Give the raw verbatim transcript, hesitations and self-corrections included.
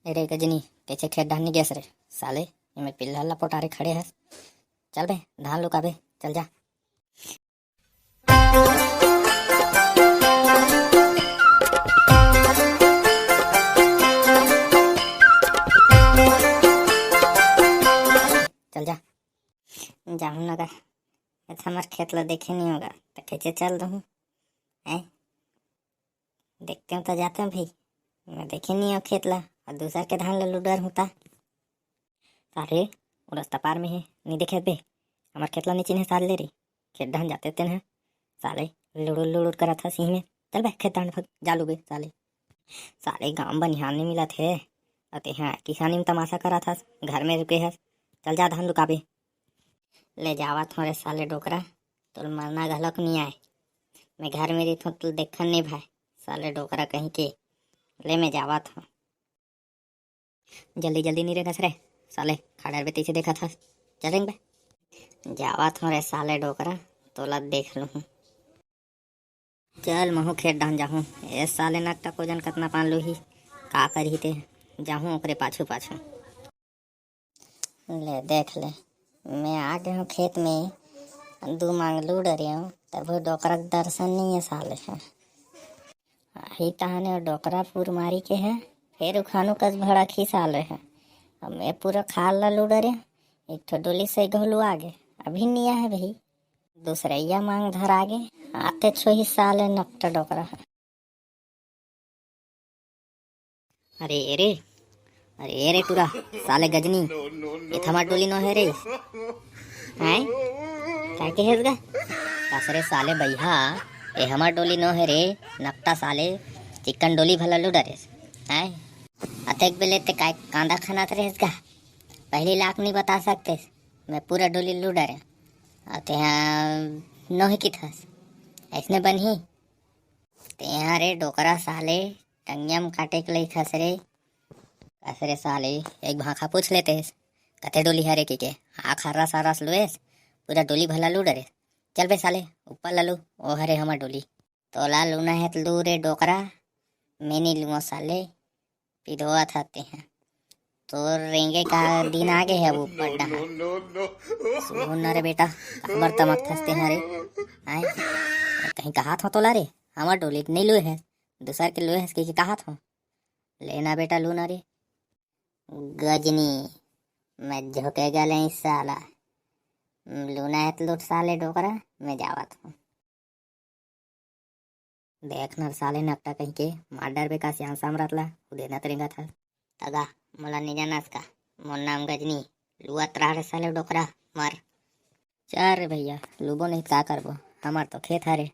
ए रे गजनी, कइसे खेत डहन नी गेस रे? साले, एमे पिल्ला ला पोटारे खड़े हस। चल बे, धान लुकाबे, चल जा। चल जा। जाहूँ न गा, ये तो हमर खेत ला देखे नहीं होगा, तो कैसे चल दूँ? हैं? देखते हूँ तो जाते हूँ भाई, मैं देखे नहीं हूँ खेत ला, और दूसर के धान ला लुडर हूँ ता। अरे, वो रास्ता पार में है, नहीं देखे बे, हमर खेत ला नहीं चिन्हे साले रे, खेत धान जाते तेन है, साले लुड़ुर लुड़ुर करत हस इही में, चल बे खेत धान भग, जा लू बे साले। साले गाँव बनिहार नहीं मिलत है, अते हाँ किसानी में तमाशा करत हस, घर में रुके हस, चल जा धान लुकाबे। ले जावत हूँ रे साले डोकरा, तोल मरना घलोक नहीं आए। मैं घर में रहिथों, तोल देखन नहीं भाई, साले डोकरा कहीं के। ले मैं जावत हूँ। जल्दी जल्दी नहीं रेंगस रे, साले खा डरबे तइसे देखत हस। चल रेंग बे। जावत हूँ रे साले डोकरा, तोला देख लूँ। चल महू खेत डहन जाहूँ। ए साले नकटा कोजन कतना पान लूही, का करही ते, जाहूँ ओकरे पाछू पाछू। ले देख ले, मैं आ गए हूँ खेत में, दू मांग लू डरे हूँ, तभो डोकरा के दर्शन नहीं है साले है। आही तहाने डोकरा फूर मारी के है, फिर उखानू कस भड़क ही साले है। अब मैं पूरा खाल ला लू डरे, एक ठो डोली से घोलू आगे, अभी नहीं है भाई, दूसरैया मांग धर आगे, आते छो ही साले नकटा डोकरा है। अरे रे, अरे रे टूरा, साले गजनी, ये तो हमर डोली नो है रे। हैं? का के हेस गा? कस रे साले बइहा, ये हमर डोली नो है रे, नकटा साले, चिकन डोली भला लू डरेस। हैं? अतेक बेले ते काय कांदा खनात रहेस गा? पहली लाख नहीं बता सकते, मैं पूरा डोली लू डरे। अते हाँ, नोहे की थस, ऐसने बनही। तेहा रे डोकरा साले, टंगिया म काटे के लइक हस रे। कस रे साले, एक भाखा पूछ लेतेस, कते डोली हरे कहिके, आँख हर्रा सारस लुएस, पूरा डोली भला लू डरेस। चल बे साले, ऊपर ला लू, ओ हरे हमर डोली। तोला लूना हे त लू रे डोकरा, मैं नी लूओं साले, पिधोवत हते हैं। तोर रेंगे का दिन आ गे हे अब ऊपर डहार। सुन न रे बेटा, काबर तमकथस तेहा रे? आय, कहीं कहात हों तोला रे, हमर डोली नइ लुए हे, दूसर के लुए हस कहिके कहात हों। ले ना बेटा, लू ना रे। गजनी, मैं झोंके गले साला। लूना हे त लूट साले डोकरा, मैं जावत हों। देख न साले नकटा कहिके, मार डरबे का सियान सामरथ ला, उदे न त रेंगत हस। तगा, मोला नी जानस का? मोर नाम गजनी, लुअत रहा रे साले डोकरा, मर। चल रे भइया, लूबो नहीं त का करबो, हमर तो खेत हरे,